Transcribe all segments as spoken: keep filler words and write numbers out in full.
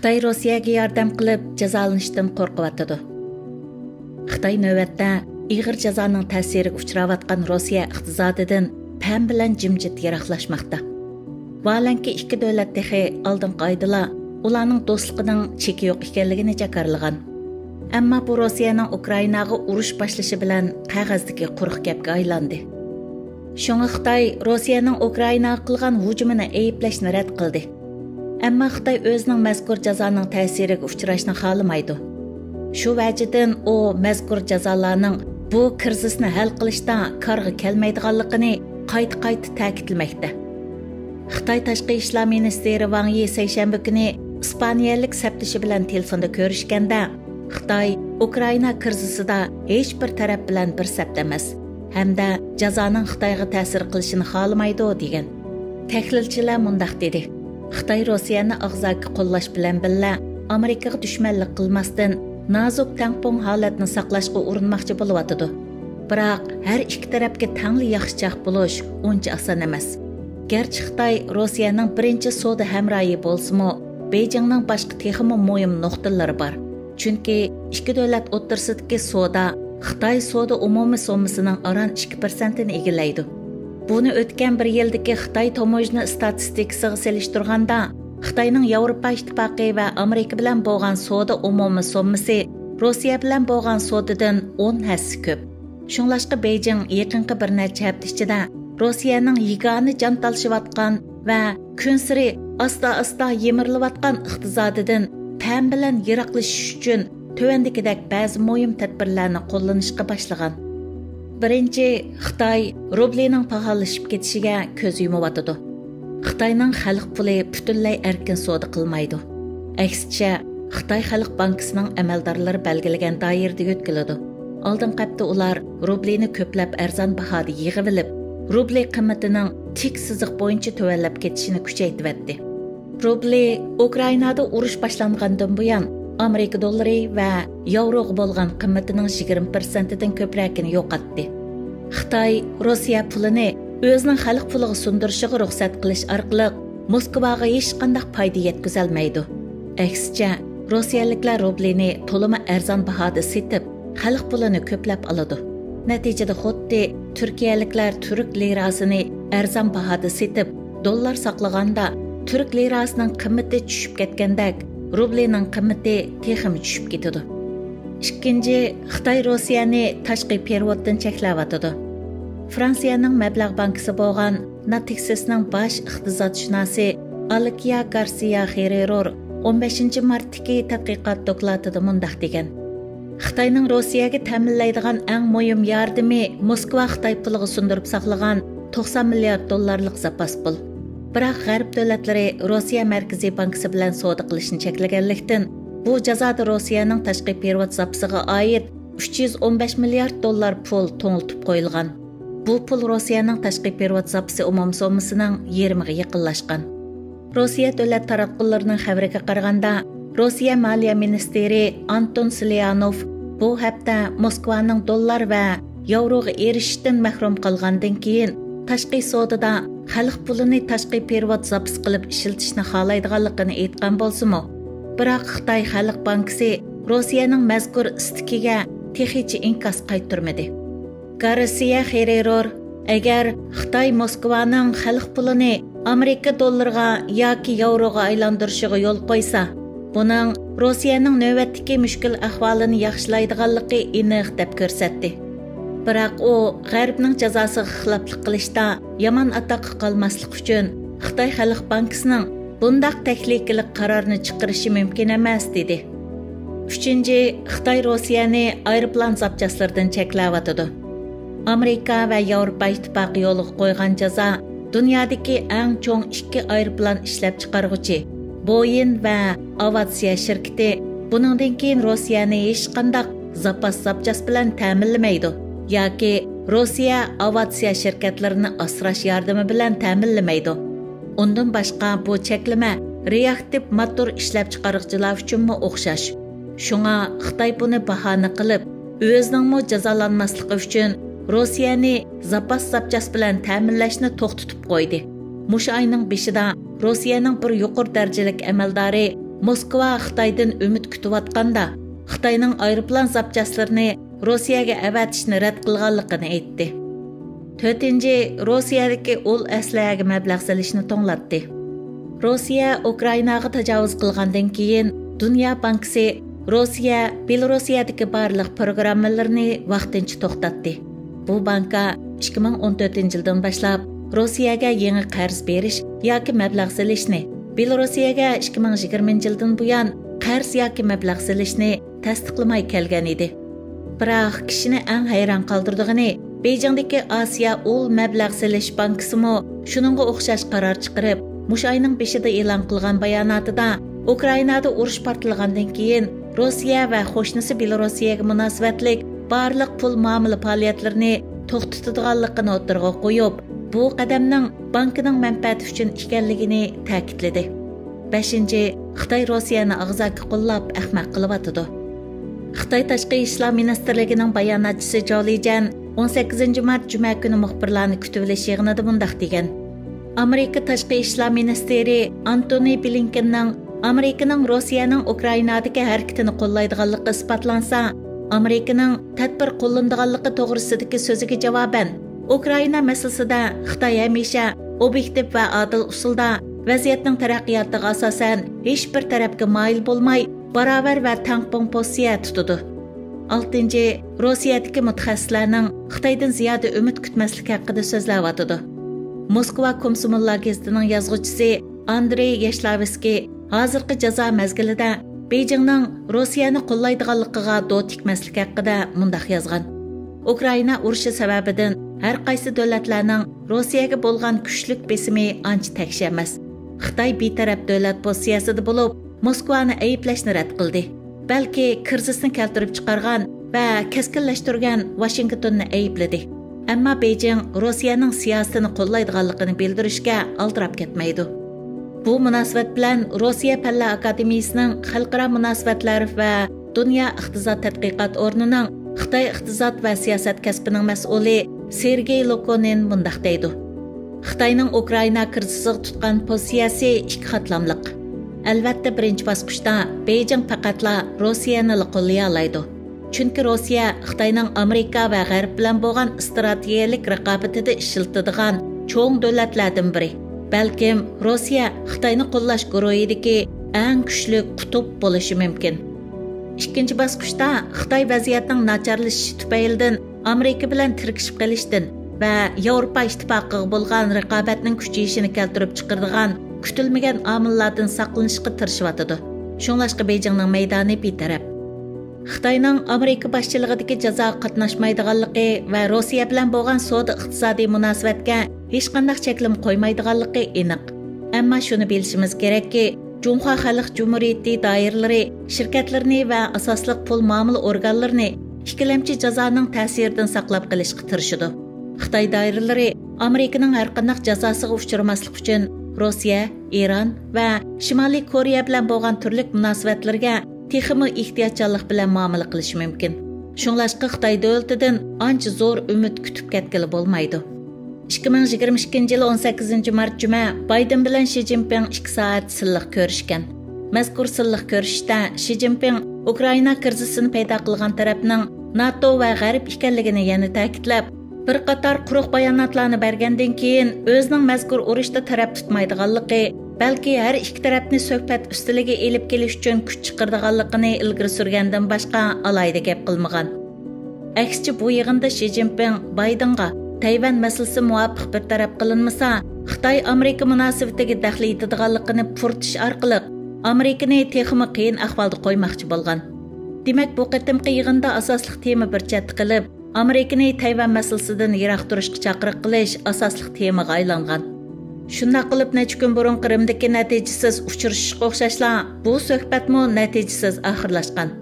خىتاي روسىيەگە ياردەم قىلىپ، جازالىنىشتىن قورقۇۋاتىدۇ. خىتاي نۆۋەتتە ئېغىر جازانىڭ تەسىرىگە ئۇچراۋاتقان روسىيە ئىقتىسادىدىن پەم بىلەن جىمجىت يىراقلاشماقتا. ۋاھالەنكى، ئىككى دۆلەت تېخى ئالدىنقى ئايدىلا ئۇلارنىڭ دوستلۇقىنىڭ چېكى يوق ئىكەنلىكىنى جاكارلىغان. ئەمما بۇ روسىيەنىڭ ئۇكرائىناغا ئۇرۇش باشلىشى بىلەن قەغەزدىكى قۇرۇق گەپكە ئايلاندى. شۇڭا خىتاي روسىيەنىڭ ئۇكرائىناغا قىلغان ھۇجۇمىنى ئەيىبلەشنى رەت قىلدى. ئەمما خىتاي ئۆزىنىڭ مەزكۇر جازانىڭ تەسىرىگە ئۇچراشنى خالىمايدۇ. شۇ ۋەجىدىن ئۇ مەزكۇر جازالارنىڭ بۇ كىرىزىسنى ھەل قىلىشتا كارغا كەلمەيدىغانلىقىنى قايتا-قايتا تەكىتلىمەكتە. خىتاي تاشقى ئىشلار مىنىستىرى ۋاڭ يى سەيشەنبە كۈنى ئىسپانىيەلىك سەپدىشى بىلەن تېلېفوندا كۆرۈشكەندە، خىتاي ئۇكرائىنا كىرىزىسىدا ھېچ بىر تەرەپ بىلەن بىر سەپتە ئەمەس ھەمدە جازانىڭ خىتايغا تەسىر قىلىشىنى خالىمايدۇ، دېگەن. تەھلىلچىلەر مۇنداق دېدى: خىتاي روسىيەنى ئاغزاكى قوللاش بىلەن بىللە، ئامېرىكىغا دۈشمەنلىك قىلماستىن، نازۇك تەڭپۇڭ ھالەتنى ساقلاشقا ئۇرۇنماقچى بولۇۋاتىدۇ. بىراق، ھەر ئىككى تەرەپكە تەڭلا ياخشىچاق بولۇش ئۇنچە ئاسان ئەمەس. گەرچە خىتاي روسىيەنىڭ بىرىنچى سودا ھەمراھى بولسىمۇ، بېيجىڭنىڭ باشقا تېخىمۇ مۇھىم نۇقتىلىرى بار. چۈنكى ئىككى دۆلەت ئوتتۇرىسىدىكى سودا خىتاي سودا ئومۇمىي سوممىسىنىڭ ئاران ئىككى پىرسەنتىنى ئىگىلەيدۇ. بۇنى ئۆتكەن بىر يىلدىكى خىتاي توموژنا ئىستاتىستىكىسىغا سېلىشتۇرغاندا، خىتاينىڭ ياۋروپا ئىتتىپاقى ۋە ئامېرىكا بىلەن بولغان سودا ئومۇمىي سوممىسى روسىيە بىلەن بولغان سودىدىن ئون ھەسسە كۆپ. شۇڭلاشقا، بېيجىڭ يېقىنقى بىر نەچچە ھەپتە ئىچىدە روسىيەنىڭ يېگانە جان تالىشىۋاتقان ۋە كۈنسېرى ئاستا-ئاستا يىمىرىلىۋاتقان ئىقتىسادىدىن پەم بىلەن يىراقلىشىش ئۈچۈن تۆۋەندىكىدەك بەزى مۇھىم تەدبىرلەرنى قوللىنىشقا باشلىغان. بىرىنچى، خىتاي روبلىنىڭ پاخاللىشىپ كېتىشىگە كۆز يۇمۇۋاتىدۇ. خىتاينىڭ خەلق پۇلى پۈتۈنلەي ئەركىن سودا قىلمايدۇ. ئەكسىچە، خىتاي خەلق بانكىسىنىڭ ئەمەلدارلىرى بەلگىلىگەن دائىرىدە يۆتكىلىدۇ. ئالدىنقى ھەپتە ئۇلار روبلىنى كۆپلەپ ئەرزان باھادا يىغىۋېلىپ، روبلى قىممىتىنىڭ تىك سىزىق بويىچە تۆۋەنلەپ كېتىشىنى كۈچەيتىۋەتتى. روبلى ئۇكرائىنادا ئۇرۇش باشلانغاندىن بۇيان، ئامېرىكا دوللىرى ۋە ياۋروغا بولغان قىممىتىنىڭ يىگىرمە پىرسەنتىدىن كۆپرەكىنى يوقاتتى. خىتاي روسىيە پۇلىنى ئۆزىنىڭ خەلق پۇلىغا سۇندۇرۇشىغا رۇخسەت قىلىش ئارقىلىق موسكۋاغا ھېچقانداق پايدا يەتكۈزەلمەيدۇ. ئەكسىچە، روسىيەلىكلەر روبلىنى تولىمۇ ئەرزان باھادا سېتىپ، خەلق پۇلىنى كۆپلەپ ئالىدۇ. نەتىجىدە خۇددى تۈركىيەلىكلەر تۈرك لىراسىنى ئەرزان باھادا سېتىپ، دوللار ساقلىغاندا، تۈرك لىراسىنىڭ قىممىتى چۈشۈپ كەتكەندەك، روبلىنىڭ قىممىتى تېخىمۇ چۈشۈپ كېتىدۇ. ئىككىنچى، خىتاي روسىيەنى تاشقى پېرېۋوتتىن چەكلەۋاتىدۇ. فرانسىيەنىڭ مەبلەغ بانكىسى بولغان ناتىكسىسنىڭ باش ئىقتىسادشۇناسى ئالېكيا گارسىيا خېرېرور ئون بەشىنچى مارتتىكى تەتقىقات دوكلاتىدا مۇنداق دېگەن: خىتاينىڭ روسىيەگە تەمىنلەيدىغان ئەڭ مۇھىم ياردىمى موسكۋا خىتاي پۇلىغا سۇندۇرۇپ ساقلىغان توقسان مىليارد دوللارلىق زاپاس پۇل. بىراق، غەرب دۆلەتلىرى روسىيە مەركىزىي بانكىسى بىلەن سودا قىلىشنى چەكلىگەنلىكتىن، بۇ جازادا روسىيەنىڭ تاشقى پېرېۋوت زاپىسىغا ئائىت ئۈچ يۈز ئون بەش مىليارد دوللار پۇل توڭلىتىپ قويۇلغان. بۇ پۇل روسىيەنىڭ تاشقى پېرېۋوت زاپىسى ئومۇمىي سوممىسىنىڭ يېرىمىغا يېقىنلاشقان. روسىيە دۆلەت تاراتقۇلىرىنىڭ خەۋىرىگە قارىغاندا، روسىيە مالىيە مىنىستىرى ئانتون سليانوف بۇ ھەپتە موسكۋانىڭ دوللار ۋە ياۋروغا ئېرىشىشتىن مەھرۇم قالغاندىن كېيىن، تاشقى سودىدا خەلق پۇلىنى تاشقى پېرېۋوت زاپىسى قىلىپ ئىشلىتىشنى خالايدىغانلىقىنى ئېيتقان بولسىمۇ، بىراق خىتاي خەلق بانكىسى روسىيەنىڭ مەزكۇر ئىستىكىگە تېخىچە ئىنكاس قايتۇرمىدى. گارسىيە خېرېرور، ئەگەر خىتاي موسكۋانىڭ خەلق پۇلىنى ئامېرىكا دوللىرىغا ياكى ياۋروغا ئايلاندۇرۇشىغا يول قويسا، بۇنىڭ روسىيەنىڭ نۆۋەتتىكى مۈشكۈل ئەھۋالىنى ياخشىلايدىغانلىقى ئېنىق، دەپ كۆرسەتتى. بىراق ئۇ غەربنىڭ جازاسىغا خىلاپلىق قىلىشتا يامان ئاتاققا قالماسلىق ئۈچۈن، خىتاي خەلق بانكىسىنىڭ بۇنداق تەھلىكىلىك قارارنى چىقىرىشى مۇمكىن ئەمەس، دېدى. ئۈچىنچى، خىتاي روسىيەنى ئايروپىلان زاپچاسلىرىدىن چەكلەۋاتىدۇ. ئامېرىكا ۋە ياۋروپا ئىتتىپاقى يولغا قويغان جازا دۇنيادىكى ئەڭ چوڭ ئىككى ئايروپىلان ئىشلەپچىقارغۇچى بويىن ۋە ئاۋىئاتسىيە شىركىتى بۇنىڭدىن كېيىن روسىيەنى ھېچقانداق زاپاس زاپچاس بىلەن تەمىنلىمەيدۇ ياكى روسىيە ئاۋىئاتسىيە شىركەتلىرىنى ئاسراش ياردىمى بىلەن تەمىنلىمەيدۇ. ئۇندىن باشقا، بۇ چەكلىمە رېئاكتىپ موتور ئىشلەپچىقارغۇچىلار ئۈچۈنمۇ ئوخشاش. شۇڭا خىتاي بۇنى باھانە قىلىپ، ئۆزىنىڭمۇ جازالانماسلىقى ئۈچۈن روسىيەنى زاپاس زاپچاس بىلەن تەمىنلەشنى توختىتىپ قويدى. مۇشۇ ئاينىڭ بېشىدا روسىيەنىڭ بىر يۇقىرى دەرىجىلىك ئەمەلدارى موسكۋا خىتايدىن ئۈمىد كۈتۈۋاتقاندا، خىتاينىڭ ئايروپىلان زاپچاسلىرىنى روسىيەگە ئەۋەتىشنى رەت قىلغانلىقىنى ئېيتتى. تۆتىنچى، روسىيەدىكى ئۇل ئەسلىھەگە مەبلەغ سېلىشنى توڭلاتتى. روسىيە ئۇكرائىناغا تاجاۋۇز قىلغاندىن كېيىن، دۇنيا بانكىسى روسىيە بېلوروسىيەدىكى بارلىق پروگراممىلىرىنى ۋاقتىنچە توختاتتى. بۇ بانكا ئىككى مىڭ ئون تۆتىنچى يىلدىن باشلاپ روسىيەگە يېڭى قەرز بېرىش ياكى مەبلەغ سېلىشنى، بېلوروسىيەگە ئىككى مىڭ يىگىرمىنچى يىلدىن بۇيان قەرز ياكى مەبلەغ سېلىشنى تەستىقلىماي كەلگەن ئىدى. بىراق، كىشىنى ئەڭ ھەيران قالدۇرىدىغىنى، بېيجىڭدىكى ئاسىيا ئۇل مەبلەغ سېلىش بانكىسىمۇ شۇنىڭغا ئوخشاش قارار چىقىرىپ، مۇشۇ ئاينىڭ بېشىدا ئېلان قىلغان باياناتىدا، ئۇكرائىنادا ئۇرۇش پارتلىغاندىن كېيىن، روسىيە ۋە قوشنىسى بېلوروسىيەگە مۇناسىۋەتلىك بارلىق پۇل مۇئامىلە پائالىيەتلىرىنى توختىتىدىغانلىقىنى ئوتتۇرىغا قويۇپ، بۇ قەدەمنىڭ بانكىنىڭ مەنپەئەتى ئۈچۈن ئىكەنلىكىنى تەكىتلىدى. بەشىنچى، خىتاي روسىيەنى ئاغزاكى قوللاپ ئەخمەق قىلىۋاتىدۇ. خىتاي تاشقى ئىشلار مىنىستىرلىكىنىڭ باياناتچىسى جاۋ لىجيەن ئون سەككىزىنچى مارت جۈمە كۈنى مۇخبىرلارنى كۈتۈۋېلىش يىغىنىدا مۇنداق دېگەن: ئامېرىكا تاشقى ئىشلار مىنىستىرى ئانتونى بلىنكېننىڭ ئامېرىكىنىڭ روسىيەنىڭ ئۇكرائىنادىكى ھەرىكىتىنى قوللايدىغانلىقى ئىسپاتلانسا، ئامېرىكىنىڭ تەدبىر قوللىنىدىغانلىقى توغرىسىدىكى سۆزىگە جاۋابەن، ئۇكرائىنا مەسىلىسىدە خىتاي ھەمىشە ئوبيېكتىپ ۋە ئادىل ئۇسۇلدا، ۋەزىيەتنىڭ تەرەققىياتىغا ئاساسەن، ھېچبىر تەرەپكە مايىل بولماي، باراۋەر ۋە تەڭپۇڭ پوزىتسىيە تۇتىدۇ. ئالتىنچى، روسىيەدىكى مۇتەخەسسىسلەرنىڭ خىتايدىن زىيادە ئۈمىد كۈتمەسلىك ھەققىدە سۆزلەۋاتىدۇ. موسكۋا كومسوموللار گېزىتىنىڭ يازغۇچىسى ئاندرېي ياشلاۋسكىي ھازىرقى جازا مەزگىلىدە بېيجىڭنىڭ روسىيەنى قوللايدىغانلىقىغا دو تىكمەسلىك ھەققىدە مۇنداق يازغان: ئۇكرائىنا ئۇرۇشى سەۋەبىدىن ھەر قايسى دۆلەتلەرنىڭ روسىيەگە بولغان كۈچلۈك بېسىمى ئانچە تەكشى ئەمەس. خىتاي بىتەرەپ دۆلەت پوزىتسىيەسىدە بولۇپ، موسكۋانى ئەيىبلەشنى رەت قىلدى. بەلكى كىرىزىسنى كەلتۈرۈپ چىقارغان ۋە كەسكىنلەشتۈرگەن ۋاشىنگتوننى ئەيىبلىدى. ئەمما بېيجىڭ روسىيەنىڭ سىياسىتىنى قوللايدىغانلىقىنى بىلدۈرۈشكە ئالدىراپ كەتمەيدۇ. بۇ مۇناسىۋەت بىلەن روسىيە پەنلەر ئاكادېمىيىسىنىڭ خەلقئارا مۇناسىۋەتلەر ۋە دۇنيا ئىقتىساد تەتقىقات ئورنىنىڭ خىتاي ئىقتىساد ۋە سىياسەت كەسپىنىڭ مەسئۇلى سېرگېي لوكونىن مۇنداق دەيدۇ: خىتاينىڭ ئۇكرائىنا كىرىزىسىغا تۇتقان پوزىتسىيەسى ئىككى قاتلاملىق. ئەلۋەتتە، بىرىنچى باسقۇچتا بېيجىڭ پەقەتلا روسىيەنىلا قوللىيالايدۇ. چۈنكى روسىيە خىتاينىڭ ئامېرىكا ۋە غەرب بىلەن بولغان ئىستراتېگىيەلىك رىقابىتىدە ئىشلىتىدىغان چوڭ دۆلەتلەردىن بىرى. بەلكىم روسىيە خىتاينى قوللاش گۇرۇھىدىكى ئەڭ كۈچلۈك قۇتۇپ بولۇشى مۇمكىن. ئىككىنچى باسقۇچتا خىتاي ۋەزىيەتنىڭ ناچارلىشىشى تۈپەيلىدىن ئامېرىكا بىلەن تىركىشىپ قېلىشتىن ۋە ياۋروپا ئىتتىپاقىغا بولغان رىقابەتنىڭ كۈچىيىشىنى كەلتۈرۈپ چىقىرىدىغان كۈتۈلمىگەن ئامىللاردىن ساقلىنىشقا تىرىشىۋاتىدۇ. شۇڭلاشقا بېيجىڭنىڭ مەيدانى بىتەرەپ. خىتاينىڭ ئامېرىكا باشچىلىقىدىكى جازاغا قاتناشمايدىغانلىقى ۋە روسىيە بىلەن بولغان سودا ئىقتىسادىي مۇناسىۋەتكە ھېچقانداق چەكلىمە قويمايدىغانلىقى ئېنىق. ئەمما شۇنى بىلىشىمىز كېرەككى، جۇڭخۇا خەلق جۇمھۇرىيىتى دائىرىلىرى شىركەتلىرىنى ۋە ئاساسلىق پۇل مۇئامىلە ئورگانلىرىنى ئىككىلەمچى جازانىڭ تەسىرىدىن ساقلاپ قېلىشقا تىرىشىدۇ. خىتاي دائىرىلىرى ئامېرىكىنىڭ ھەرقانداق جازاسىغا ئۇچرىماسلىق ئۈچۈن روسىيە، ئىران ۋە شىمالىي كورېيە بىلەن بولغان تۈرلۈك مۇناسىۋەتلىرىگە تېخىمۇ ئېھتىياتچانلىق بىلەن مۇئامىلە قىلىشى مۇمكىن. شۇڭلاشقا خىتاي دۆلىتىدىن ئانچە زور ئۈمىد كۈتۈپ كەتكىلى بولمايدۇ. ئىككى مىڭ يىگىرمە ئىككىنچى يىل ئون سەككىزىنچى مارت جۈمە بايدېن بىلەن شى جىنپىڭ ئىككى سائەت سىللىق كۆرۈشكەن. مەزكۇر سىللىق كۆرۈشۈشتە شى جىنپىڭ ئۇكرائىنا كىرىزىسىنى پەيدا قىلغان تەرەپنىڭ ناتو ۋە غەرب ئىكەنلىكىنى يەنە تەكىتلەپ، بىر قاتار قۇرۇق باياناتلارنى بەرگەندىن كېيىن، ئۆزىنىڭ مەزكۇر ئۇرۇشتا تەرەپ تۇتمايدىغانلىقى، بەلكى ھەر ئىككى تەرەپنى سۆھبەت ئۈستىلىگە ئېلىپ كېلىش ئۈچۈن كۈچ چىقىرىدىغانلىقىنى ئىلگىرى سۈرگەندىن باشقا ئالاھىدە گەپ قىلمىغان. ئەكسىچە، بۇ يىغىندا شى جىنپىڭ بايدېنغا تەيۋەن مەسىلىسى مۇۋاپىق بىر تەرەپ قىلىنمىسا، خىتاي ئامېرىكا مۇناسىۋىتىگە دەخلى يېتىدىغانلىقىنى پۇرىتىش ئارقىلىق ئامېرىكىنى تېخىمۇ قىيىن ئەھۋالدا قويماقچى بولغان. دېمەك، بۇ قېتىمقى يىغىندا ئاساسلىق تېما بىر چەتتە قىلىپ، ئامېرىكىنى تەيۋەن مەسىلىسىدىن يىراق تۇرۇشقا چاقىرىق قىلىش ئاساسلىق تېمىغا ئايلانغان. شۇنداق قىلىپ، نەچچە كۈن بۇرۇن قىرىمدىكى نەتىجىسىز ئۇچرىشىشقا ئوخشاشلا، بۇ سۆھبەتمۇ نەتىجىسىز ئاخىرلاشقان.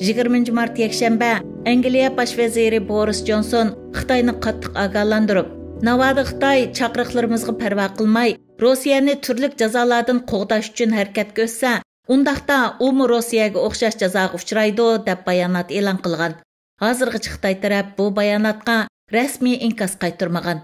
يىگىرمىنچى مارت يەكشەنبە ئەنگلىيە باش ۋەزىرى بورىس جونسون خىتاينى قاتتىق ئاگاھلاندۇرۇپ، ناۋادا خىتاي چاقىرىقلىرىمىزغا پەرۋا قىلماي، روسىيەنى تۈرلۈك جازالاردىن قوغداش ئۈچۈن ھەرىكەتكە ئۆتسە، ئۇنداقتا ئۇمۇ روسىيەگە ئوخشاش جازاغا ئۇچرايدۇ، دەپ بايانات ئېلان قىلغان. ھازىرغىچە خىتاي تەرەپ بۇ باياناتقا رەسمىي ئىنكاس قايتۇرمىغان.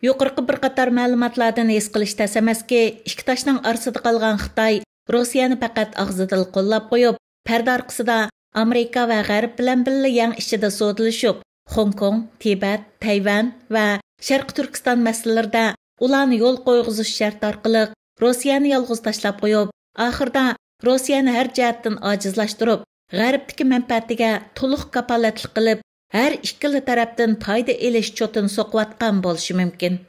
يۇقىرىقى بىر قاتار مەلۇماتلاردىن ھېس قىلىش تەس ئەمەسكى، ئىككى تاشنىڭ ئارىسىدا قالغان خىتاي روسىيەنى پەقەت ئاغزىدىلا قوللاپ قويۇپ، پەردە ئارقىسىدا ئامېرىكا ۋە غەرب بىلەن بىللە يەڭ ئىچىدە سودىلىشىپ، خوڭكوڭ، تىبەت، تەيۋەن ۋە شەرقىي تۈركىستان مەسىلىلىرىدە ئۇلارنى يول قويغۇزۇش شەرتى ئارقىلىق روسىيەنى يالغۇز تاشلاپ قويۇپ، ئاخىرىدا روسىيەنى ھەر جەھەتتىن ئاجىزلاشتۇرۇپ، غەربتىكى مەنپەئەتىگە تولۇق كاپالەتلىك قىلىپ، ھەر ئىككىلا تەرەپتىن پايدا ئېلىش چوتىنى سوقۇۋاتقان بولۇشى مۇمكىن.